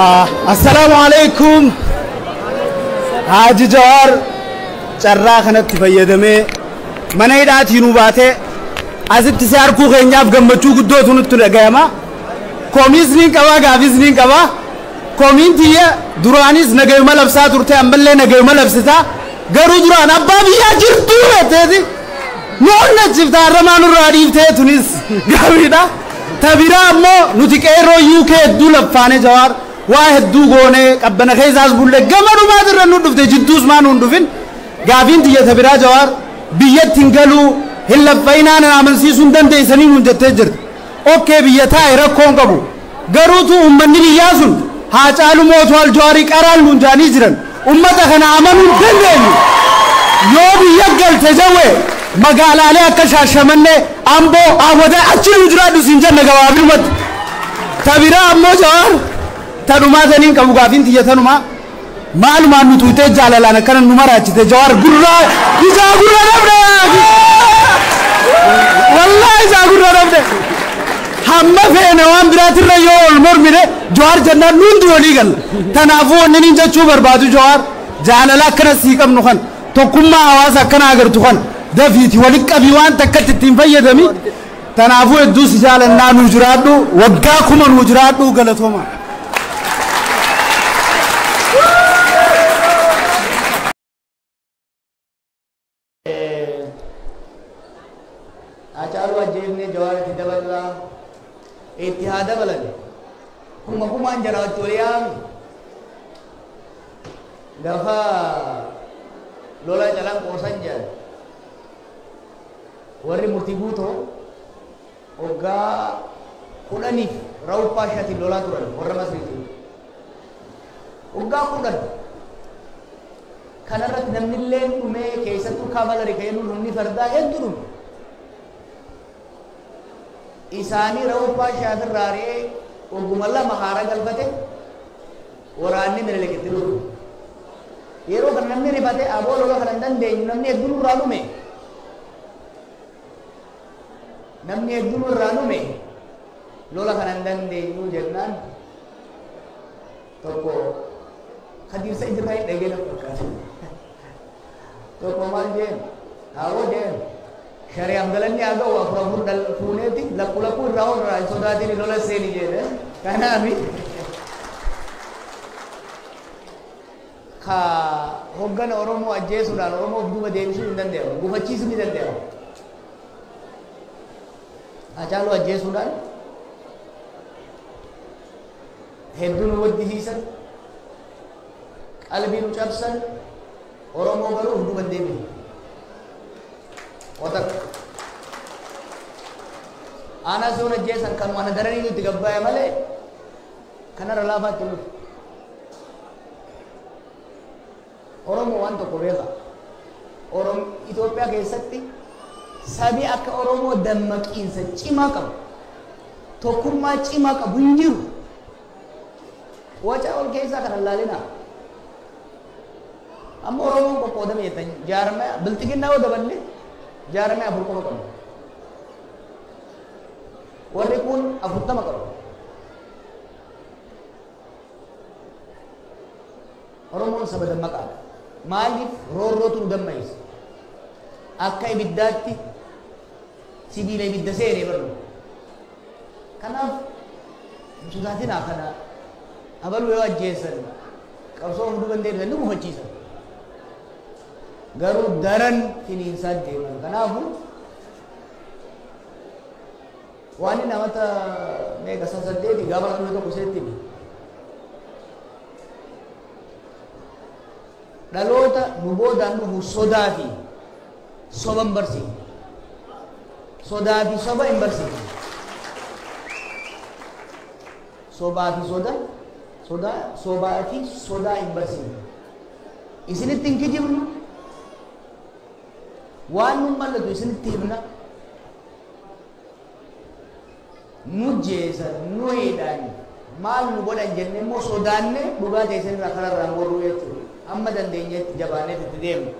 Assalaamu alaikum. Haaji Jawaar carraa kanatti fayyadamee mana hidhaatii nu baatee asitti si harkuu keenyaaf gammachuu guddootu nutti dhagayama. Komiis niin qabaa, gaafis niin qabaa. Komiin tiyya duraanis nagayuma labsaa turte, ammallee nagayuma labsitaa. Garuu duraan abbaa biyyaa jirtuu jetteeti. Nu onnachifta, har'amaa nurraa dhiiftee tunis gaafiidha. Ta biraa ammoo nuti qeerroo UK hedduu laffaane Jawaar waa hedduu goonee qabbana keessaas bulle gama dhumaatirra nu dhufte, jidduus maa nuun dhufin. Gaafiin tiyya ta biraa, Jawaar biyyatti hin galuu hin laffa'inaa na amansiisuu hin dandeessanii nuun jettee jirti. Okkee, biyya taa'e rakkoon qabu. Garuutu uummanni biyyaa sun haa caalu mootu aljawaarii qaraan nuun jaanii jiran. Uummata kana amanuu hin dandeenyu. Yoo biyya galte jawwe magaalaalee akka Shaashamannee, Amboo, Awwadaa achi nu jiraadhu siin jenna gabaabinumatti. Ta biraa ammoo Jawaar ta dhumaa taniin qabu, gaafiin tiyya tanumaa, maalumaan nu tuutee jaalalaan akkana nu maraachite Jawaar? Gurraa ijaa gurra dhabde. Wallaahi ijaa gurra dhabde. Hamma feene waan biraatirra yoo ol mormine Jawaar jennaan nundi walii galla. Kanaafuu wanni niin jechuu barbaadu, Jawaar jaalala akkana sii qabnu kan tokkummaa hawaasa akkana agartu kan dafiiti walitti qabii waan takkatti ittiin fayyadami. Kanaafuu hedduu si jaalannaa, nuu jiraadhu, waggaa 1000 nuu jiraadhu, galatooma. Hacaaluu ajjeefnee Jawaar itti daballaa, itti haa dabalan. Kuma kumaan jara watti walii yaami. Gaafa lola calan qoosan jedhan warri murtii guutoo waggaa 10f rawuppaa shatiin lolaa turan warra Masriitiin. Waggaa 10 kanarratti namni illee dhumee, keessattuu cavalry kan jennuun humni fardaa hedduu dhume. Isaanii rawuppaa shaafirraa ari'ee wagguma 2 haara galfate waraanni Minilik itti dhufe. Yeroo kana namni rifate, aboo lola kana hin dandeenyu, namni hedduun irraa dhume. Namni hedduun irraa dhume, lola kana hin dandeenyu jennaan tokko Kadiir Said irraa hin dhagee na fakkaata. Tokko maal jeen? Aboo jeen, shari'aaf galanni haa ga'u, afur afur dhal fuuneeti lakku lakkuu irraa irraa hin sodaatin lola seeni jedhe. Kanaafi ka hoggana Oromoo ajjeesuudhaan Oromoo of duuba deebisuu hin danda'amu. Gufachiisuu ni danda'ama. Hacaaluu ajjeesuudhaan hedduu nu waddisiisan, qalbii nu cabsan, Oromoo garuu of duuba hin deebine. Watakka. Aanaa si'oon ajjeesan kanuma ana daranii itti gabbaa'e malee kanarra laafaatti hin dhufu. Oromoo waan tokko beeka. Itoophiyaa keessatti sabi akka Oromoo dammaqiinsa cimaa qabu, tokkummaa cimaa qabu hin jiru. Waca ol keessaa kana laalinaa. Amma Oromoon qoqqoodame jettan, jaarmaya bilxiginnaa yoo daballe jaarmaya 4 qofa qabna. Warri kun 40 qabu. Oromoon saba dammaqaadha. Maaliif roorrootu nu dammayisa? Akka ibiddaatti sibiila ibidda seenee barnu. Kanaaf hin sodaatinaa, kana abaluu yoo ajjeesan qabsoo of duuba hin deebisan, ni gufachiisan. Garuu daran finiinsaa deeman. Kanaafuu waan inni amata meeqa 8 gaafa dhufe tokko seetti hime. Dhaloota nu boodaan dhufu sodaa fi soba hin barsiifne. Sodaa fi soba hin barsiifne. Sobaa fi soda, sodaa, sobaa fi sodaa hin barsiifne. Isinitti hin kijibnu. Waan nu mallatu isinitti himna. Nu jeesan, nu hidhan, maal nu godhan jennee immoo sodaanne dhugaa teessan irraa kararraan gorruu jechuudha. Amma dandeenyetti jabaanneet itti deemna.